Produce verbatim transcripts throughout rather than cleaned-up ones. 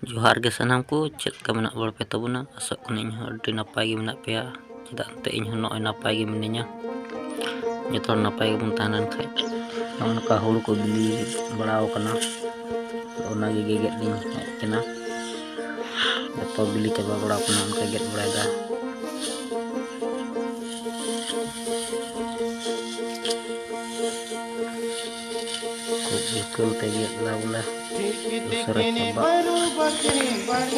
ᱡᱚᱦᱟᱨ ᱜᱮ ᱥᱟᱱᱟᱢ ᱠᱚ, ᱪᱮᱫ ᱞᱮᱠᱟ ᱢᱮᱱᱟᱜ ᱵᱟᱲᱟ ᱯᱮ ᱛᱟᱵᱚᱱᱟ? ᱟᱥᱚᱜ ᱠᱟᱹᱱᱟᱹᱧ ᱤᱧ ᱦᱚᱸ ᱟᱹᱰᱤ ᱱᱟᱯᱟᱭ ᱜᱮ ᱢᱮᱱᱟᱜ ᱯᱮᱭᱟ, ᱪᱮᱫᱟᱜ ᱮᱱᱛᱮ ᱤᱧ ᱦᱚᱸ ᱱᱚᱜᱼᱚᱭ ᱱᱟᱯᱟᱭ ᱜᱮ ᱢᱤᱱᱟᱹᱧᱟ᱾ ᱡᱚᱛᱚ ᱦᱚᱲ ᱱᱟᱯᱟᱭ ᱜᱮᱵᱚᱱ ᱛᱟᱦᱮᱸ ᱞᱮᱱ ᱠᱷᱟᱡ, ᱱᱚᱜᱼᱚ ᱱᱚᱝᱠᱟ ᱦᱩᱲᱩ ᱠᱚ ᱵᱤᱞᱤ ᱵᱟᱲᱟᱣ ᱠᱟᱱᱟ, ᱚᱱᱟᱜᱮ ᱜᱮᱜᱮᱫ ᱞᱤᱧ ᱦᱮᱡ ᱠᱟᱱᱟ᱾ ᱡᱚᱛᱚ ᱵᱤᱞᱤ ᱪᱟᱵᱟ ᱵᱟᱲᱟᱣ ᱠᱟᱱᱟ, ᱚᱱᱠᱟ ᱜᱮᱫ ᱵᱟᱲᱟᱭᱮᱫᱟ᱾ ᱠᱷᱩᱵ ᱡᱩᱛᱟᱹᱞ ᱛᱮ ᱜᱮᱫ ᱫᱟ ᱵᱚᱞᱮ᱾ ᱩᱥᱟᱹᱨᱟ ᱪᱟᱵᱟᱜ᱾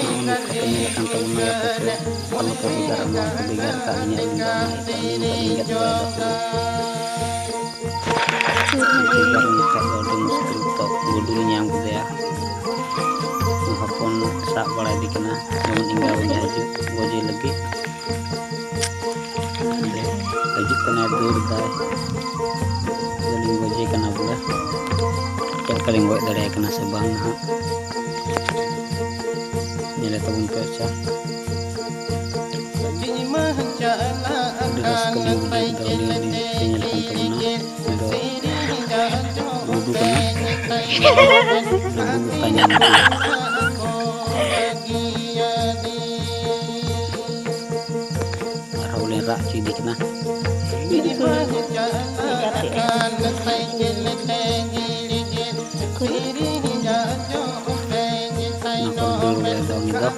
ᱱᱚᱜᱼᱚ ᱱᱚᱝᱠᱟ ᱠᱚ ᱧᱮᱞᱚᱜ ᱠᱟᱱ ᱛᱟᱵᱚᱱᱟ ᱜᱟᱛᱮ ᱠᱚ᱾ ᱟᱞᱚ ᱯᱮ ᱵᱷᱮᱜᱟᱨᱚᱜ ᱢᱟ, ᱵᱷᱮᱜᱟᱨ ᱠᱟᱜ ᱞᱤᱧᱟ ᱟᱹᱞᱤᱧ ᱫᱚ ᱚᱱᱟ ᱤᱭᱟᱹᱛᱮ ᱟᱹᱞᱤᱧ ᱫᱚ ᱞᱤᱧ ᱜᱮᱫ ᱵᱟᱲᱟᱭᱮᱫᱟ ᱦᱩᱲᱩ᱾ ᱵᱷᱮᱜᱟᱨ ᱞᱮᱱᱠᱷᱟᱡ ᱫᱚ ᱟᱹᱰᱤ ᱢᱩᱥᱠᱤᱞ᱾ ᱛᱚ ᱜᱩᱰᱩ ᱞᱤᱧ ᱧᱟᱢ ᱠᱮᱫᱮᱭᱟ᱾ ᱦᱚᱯᱚᱱ ᱥᱟᱵ ᱵᱟᱲᱟᱭᱮᱫᱮ ᱠᱟᱱᱟ, ᱡᱮᱢᱚᱱ ᱮᱸᱜᱟ ᱵᱚᱱ ᱦᱤᱡᱩᱜ ᱜᱚᱡᱮ ᱞᱟᱹᱜᱤᱫ᱾ ᱦᱤᱡᱩᱜ ᱠᱟᱱᱟᱭ, ᱫᱟᱹᱲ ᱫᱟᱭ᱾ ᱟᱫᱚᱞᱤᱧ ᱜᱚᱡᱮ ᱠᱟᱱᱟ ᱵᱚᱞᱮ, ᱪᱮᱫ ᱞᱮᱠᱟᱞᱤᱧ ᱜᱚᱡ ᱫᱟᱲᱮᱭᱟᱭ ᱠᱟᱱᱟ ᱥᱮ ᱵᱟᱝ ᱱᱟᱦᱟᱜ᱾ ᱧᱮᱞᱮ ᱛᱟᱵᱚᱱ ᱯᱮ᱾ ᱟᱪᱪᱷᱟ, ᱟᱹᱰᱤ ᱨᱟᱹᱥᱠᱟᱹ ᱞᱤᱧ ᱵᱩᱡᱷᱟᱹᱣ ᱠᱮᱫᱟ, ᱟᱹᱞᱤᱧ ᱞᱤᱧ ᱧᱮᱞ ᱠᱟᱱ ᱛᱟᱵᱚᱱᱟ᱾ ᱟᱫᱚ ᱜᱩᱰᱩ ᱠᱟᱱᱟ᱾ ᱜᱩᱰᱩ ᱛᱟᱭᱚᱢ ᱨᱮ᱾ ᱟᱨᱦᱚᱸ ᱵᱚᱞᱮ ᱨᱟᱜ ᱦᱚᱪᱚᱭᱮᱫᱮ ᱠᱟᱱᱟ᱾ ᱚᱱᱟ ᱠᱚ ᱫᱟᱹᱲ ᱵᱟᱲᱟᱭᱮᱫᱟ ᱩᱱᱤ ᱫᱚ᱾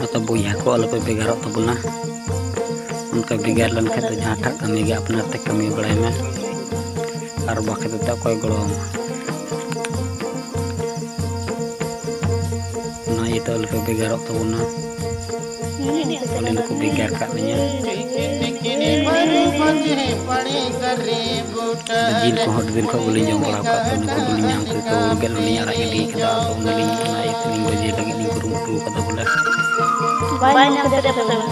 ᱟᱫᱚ ᱵᱚᱭᱦᱟ ᱠᱚ, ᱟᱞᱚᱯᱮ ᱵᱷᱮᱜᱟᱨᱚᱜ ᱛᱟᱵᱚᱱᱟ᱾ ᱚᱱᱠᱟ ᱵᱷᱮᱜᱟᱨ ᱞᱮᱱᱠᱷᱟᱱ ᱫᱚ ᱡᱟᱦᱟᱸᱴᱟᱜ ᱠᱟᱹᱢᱤ ᱜᱮ ᱟᱯᱱᱟᱨ ᱛᱮ ᱠᱟᱹᱢᱤ ᱵᱟᱲᱟᱭ ᱢᱮ, ᱟᱨ ᱵᱟᱠᱷᱟᱡ ᱫᱚ ᱚᱠᱚᱭ ᱜᱚᱲᱚ ᱟᱢᱟ? ᱚᱱᱟ ᱤᱭᱟᱹᱛᱮ ᱟᱞᱚᱯᱮ ᱵᱷᱮᱜᱟᱨᱚᱜ ᱛᱟᱵᱚᱱᱟ᱾ ᱟᱹᱞᱤᱧ ᱫᱚᱠᱚ ᱵᱷᱮᱜᱟᱨ ᱠᱟᱜ ᱞᱤᱧᱟ᱾ ᱡᱤᱞ ᱠᱚᱦᱚᱸ ᱟᱹᱰᱤ ᱫᱤᱱ ᱠᱷᱚᱱ ᱵᱟᱹᱞᱤᱧ ᱡᱚᱢ ᱵᱟᱲᱟ ᱟᱠᱟᱫ ᱛᱮ, ᱚᱱᱟ ᱜᱩᱰᱩ ᱞᱤᱧ ᱧᱟᱢ ᱠᱮᱫ ᱛᱮ ᱦᱩᱲᱩ ᱜᱮᱫ ᱞᱤᱧ ᱟᱲᱟᱜ ᱜᱤᱰᱤ ᱠᱟᱫᱟ᱾ ᱟᱫᱚ ᱚᱱᱟᱞᱤᱧ, ᱚᱱᱟ ᱤᱭᱟᱹ ᱛᱮᱞᱤᱧ ᱜᱚᱡᱮ ᱞᱟᱹᱜᱤᱫ ᱞᱤᱧ ᱠᱩᱨᱩᱢᱩᱴᱩ ᱠᱟᱫᱟ ᱵᱚᱞᱮ᱾ ᱵᱟᱭ ᱧᱟᱢ ᱠᱮᱫᱮ ᱛᱟᱵᱚᱱᱟ᱾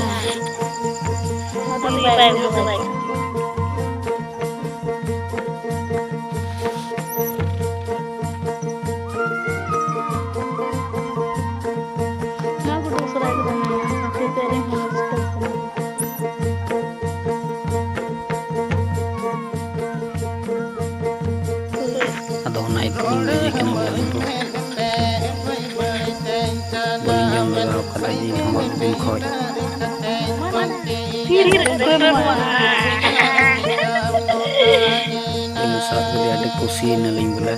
ᱟᱫᱚ ᱵᱟᱭ ᱩᱰᱩᱠ ᱫᱟᱲᱮᱭᱟᱜ ᱠᱟᱱᱟ᱾ ᱱᱚᱣᱟ ᱠᱚᱫᱚ ᱩᱥᱟᱹᱨᱟ ᱜᱮ ᱵᱟᱝ ᱜᱟᱱᱚᱜᱼᱟ, ᱥᱟᱶᱛᱮ ᱛᱮ ᱟᱹᱰᱤ ᱢᱚᱡᱽ ᱴᱮᱥᱴ ᱠᱟᱱᱟ᱾ ᱤᱧ ᱫᱚ ᱡᱮ ᱠᱟᱱᱟ ᱵᱚᱞᱮ ᱵᱚᱱᱫᱷᱩ᱾ ᱵᱟᱹᱧ ᱡᱚᱢ ᱞᱮᱜᱟᱣ ᱠᱟᱫᱟ ᱡᱤᱞ ᱦᱚᱸ ᱟᱹᱰᱤ ᱫᱤᱱ ᱠᱷᱚᱡ᱾ ᱤᱧ ᱥᱟᱵ ᱠᱮᱫᱮᱭᱟ, ᱟᱹᱰᱤ ᱠᱩᱥᱤᱭᱮᱱᱟᱞᱤᱧ ᱵᱚᱞᱮ᱾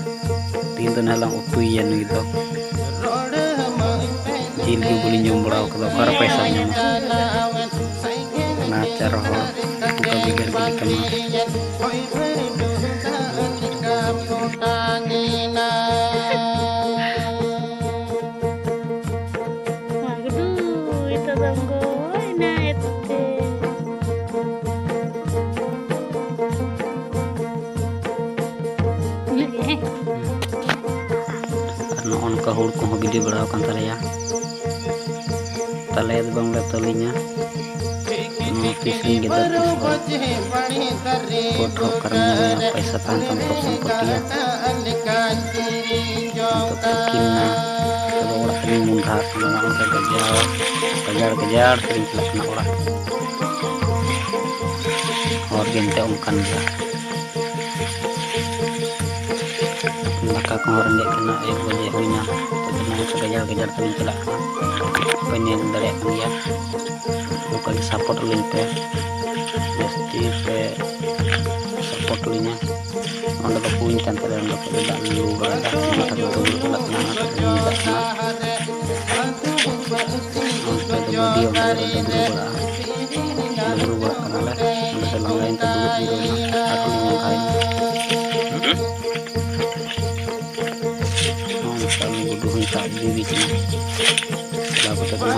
ᱛᱤᱦᱤᱧ ᱫᱚ ᱱᱟᱦᱟᱜ ᱞᱟᱝ ᱩᱛᱩᱭᱮᱭᱟ ᱱᱩᱭ ᱫᱚ᱾ ᱡᱤᱞ ᱜᱮ ᱵᱟᱹᱞᱤᱧ ᱡᱚᱢ ᱵᱟᱲᱟ ᱟᱠᱟᱫᱟ, ᱚᱠᱟᱨᱮ ᱯᱚᱭᱥᱟᱢ ᱧᱟᱢᱟ? ᱚᱱᱟᱛᱮ ᱟᱨᱦᱚᱸ ᱚᱱᱠᱟ ᱵᱷᱮᱜᱟᱨ ᱜᱮ ᱠᱟᱱᱟ᱾ ᱢᱟ ᱜᱩᱰᱩ, ᱱᱤᱛᱚᱜ ᱫᱚᱢ ᱜᱚᱡ ᱮᱱᱟ ᱮᱛᱮ᱾ ᱟᱨ ᱱᱚᱜᱼᱚ ᱱᱚᱝᱠᱟ ᱦᱩᱲ ᱠᱚᱦᱚᱸ ᱜᱤᱰᱤ ᱵᱟᱲᱟ ᱟᱠᱟᱱ ᱛᱟᱞᱮᱭᱟ᱾ ᱛᱟᱞᱮ ᱫᱚ ᱵᱟᱝᱞᱮ ᱛᱟᱹᱞᱤᱧᱟ᱾ ᱱᱚᱣᱟ ᱛᱤᱥ ᱞᱤᱧ ᱜᱮᱫᱟ, ᱛᱤᱥ ᱵᱟᱝ᱾ ᱯᱚᱴ ᱦᱚᱸ ᱚᱠᱟᱨᱮᱢ ᱧᱟᱢᱟ, ᱯᱚᱭᱥᱟ ᱛᱟᱦᱮᱱ ᱛᱟᱢ ᱛᱚᱵᱮ ᱥᱮᱢ ᱯᱚᱴᱤᱭᱟ᱾ ᱱᱤᱛᱚᱜ ᱛᱤᱠᱤᱱ ᱮᱱᱟ, ᱛᱚᱵᱮ ᱚᱲᱟᱜ ᱛᱮᱞᱤᱧ ᱢᱚᱦᱰᱟ ᱠᱟᱱᱟ᱾ ᱱᱚᱜᱼᱚ ᱱᱚᱝᱠᱟ ᱜᱟᱡᱟᱲ, ᱜᱟᱡᱟᱲ, ᱜᱟᱡᱟᱲ ᱛᱮᱞᱤᱧ ᱪᱟᱞᱟᱜ ᱠᱟᱱᱟ ᱚᱲᱟᱜ᱾ ᱦᱚᱨ ᱜᱮ ᱮᱱᱛᱮ ᱚᱱᱠᱟᱱ ᱜᱮᱭᱟ᱾ ᱫᱟᱠᱟ ᱠᱚᱦᱚᱸ ᱨᱮᱸᱜᱮᱡ ᱠᱟᱱᱟ, ᱮᱠ ᱵᱟᱡᱮ ᱦᱩᱭᱱᱟ᱾ ᱛᱚᱵᱮ ᱱᱚᱜᱼᱚ ᱱᱚᱝᱠᱟ ᱜᱟᱡᱟᱲ, ᱜᱟᱡᱟᱲ ᱛᱮᱞᱤᱧ ᱪᱟᱞᱟᱜ ᱠᱟᱱᱟ᱾ ᱯᱮ ᱧᱮᱞ ᱫᱟᱲᱮᱭᱟᱜ ᱠᱟᱱ ᱜᱮᱭᱟ᱾ ᱱᱚᱝᱠᱟ ᱜᱮ support ᱟᱹᱞᱤᱧ ᱯᱮ, ᱡᱟᱹᱥᱛᱤ ᱯᱮ support ᱞᱤᱧᱟ᱾ ᱚᱸᱰᱮ ᱫᱚ ᱠᱩᱧ ᱠᱟᱱ ᱛᱟᱞᱮᱭᱟ, ᱚᱸᱰᱮ ᱠᱷᱚᱡ ᱫᱚ ᱫᱟᱜ ᱞᱮ ᱞᱩ ᱵᱟᱲᱟᱭᱮᱫᱟ᱾ ᱚᱱᱟ ᱠᱷᱟᱹᱛᱤᱨ ᱛᱮ ᱩᱱᱟᱹᱜ ᱪᱟᱞᱟᱜ ᱠᱟᱱᱟ, ᱚᱱᱟ ᱠᱷᱟᱹᱛᱤᱨ ᱛᱮ ᱧᱩᱭ ᱫᱟᱜ ᱠᱟᱱᱟ᱾ ᱚᱱᱛᱮ ᱫᱚ ᱜᱟᱹᱰᱭᱟᱹ, ᱚᱸᱰᱮ ᱫᱚ ᱰᱟᱹᱵᱽᱨᱟᱹ ᱵᱟᱲᱟᱜᱼᱟ, ᱰᱟᱹᱵᱽᱨᱟᱹ ᱵᱟᱲᱟᱜ ᱠᱟᱱᱟᱞᱮ᱾ ᱚᱸᱰᱮ ᱫᱚ ᱞᱟᱸᱜᱟᱭᱮᱱ ᱛᱮ ᱫᱩᱲᱩᱵ ᱡᱤᱨᱟᱹᱣ ᱮᱱᱟ, ᱟᱨᱦᱚᱸ ᱞᱤᱧ ᱢᱚᱦᱰᱟᱭᱮᱱᱟ᱾ ᱱᱚᱜᱼᱚ ᱱᱚᱝᱠᱟ ᱩᱱᱤ ᱜᱩᱰᱩ ᱦᱚᱸᱧ ᱥᱟᱵ ᱤᱫᱤᱭᱮᱫᱮ ᱠᱟᱱᱟ᱾ ᱪᱟᱞᱟᱣ ᱠᱟᱛᱮ ᱫᱚ ᱦᱟᱸᱜ